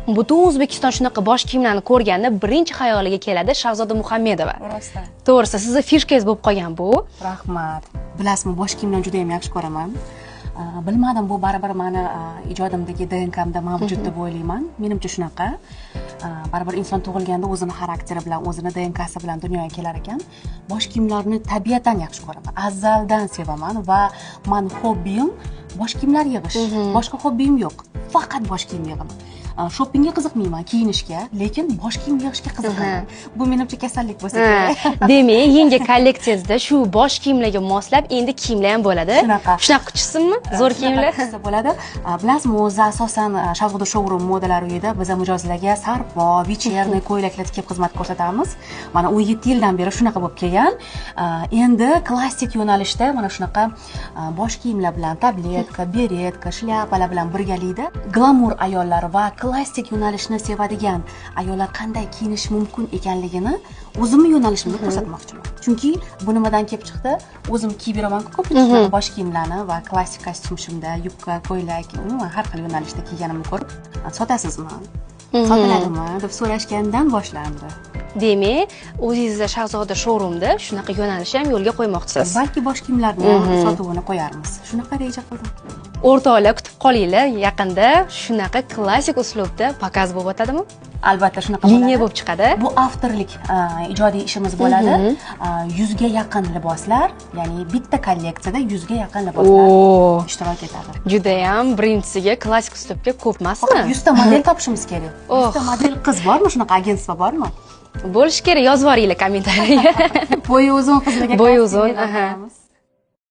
Butun O'zbekiston shunaqa bosh kiyimlarni ko'rganda birinchi xayoliga keladi Shahzoda Muhammedova. Rostdan. To'g'risi, sizni фишка ngiz bo'lib qolgan bu. Rahmat. Bilasizmi, bosh kiyimlarni juda ham yaxshi ko'raman. Bilmadim, bu baribir mani ijodimdagi DNKmda mavjud deb o'ylayman. Menimcha, shunaqa. Baribir inson tug'ilganda o'zini xarakteri bilan, o'zini DNKsi bilan dunyoga kelar ekan. Bosh kiyimlarni tabiatan yaxshi ko'raman, azaldan sevaman va mani hobbiyim bosh kiyimlar yig'ish. Boshqa hobbiyim yo'q, faqat bosh kiyim yig'aman. Shoppingga qiziqmayman, kiyinishga, lekin bosh kiyim yig'ishga qiziqaman. Bu menimcha kasallik bo'lsa kerak. Demak, yangi kolleksiyangizda shu bosh kiyimlarga moslab endi kiyimlar ham bo'ladi. Shunaqa. Shunaqa chiqsinmi zo'r kiyimlar? Shunaqa qilsa bo'ladi. Bilasizmi, o'zi asosan Shahzoda showroom modalar uyida biz mijozlarga sarpo, вечерний ko'ylaklar tikib xizmat ko'rsatamiz. Mana, 17 yildan beri shunaqa bo'lib kelgan. Endi klassik yo'nalishda mana shunaqa bosh kiyimlar bilan, tabletka, beretka, shlyapalar bilan birgalikda glamur ayollar va klassik yo'nalishni sevadigan ayollar qanday kiyinishi mumkin ekanligini o'zimni yo'nalishimda ko'rsatmoqchiman. Chunki bu nimadan kelib chiqdi? O'zim kiyib yuramanku ko'pincha shunaqa bosh kiyimlarni va klassik kostyum shimda, yubka, ko'ylak, umuman har xil yo'nalishda kiyganimni ko'rib, "Sotasizmi, sotiladimi?" deb so'rashgandan boshlandi. Demak, o'zingizni Shahzoda showroomda shunaqa yo'nalishni ham yo'lga qo'ymoqchisiz. Balki bosh kiyimlarni ham sotuvini qo'yarmiz, shunaqa reja qildim. O'rtoqlar, kutib qolinglar, yaqinda shunaqa klassik uslubda показ bo'lib o'tadimi? Albatta, shunaqa Liniya bo'ladi. bo'lib chiqadi. Bu авторlik ijodiy ishimiz bo'ladi. 100ga yaqin liboslar, ya'ni bitta kolleksiyada 100ga yaqin liboslar ishtirok etadi. Judayam birinchisiga klassik uslubga ko'p emasmi? 100ta model topishimiz kerak. Oh. 100ta model qiz bormi? Shunaqa агентство bormi? Bo'lishi kerak, yozib yuboringlar kommentariyaga. Bo'yi uzun qizlarga Bo'yi kasting uzun, e'lon aha. qilamiz.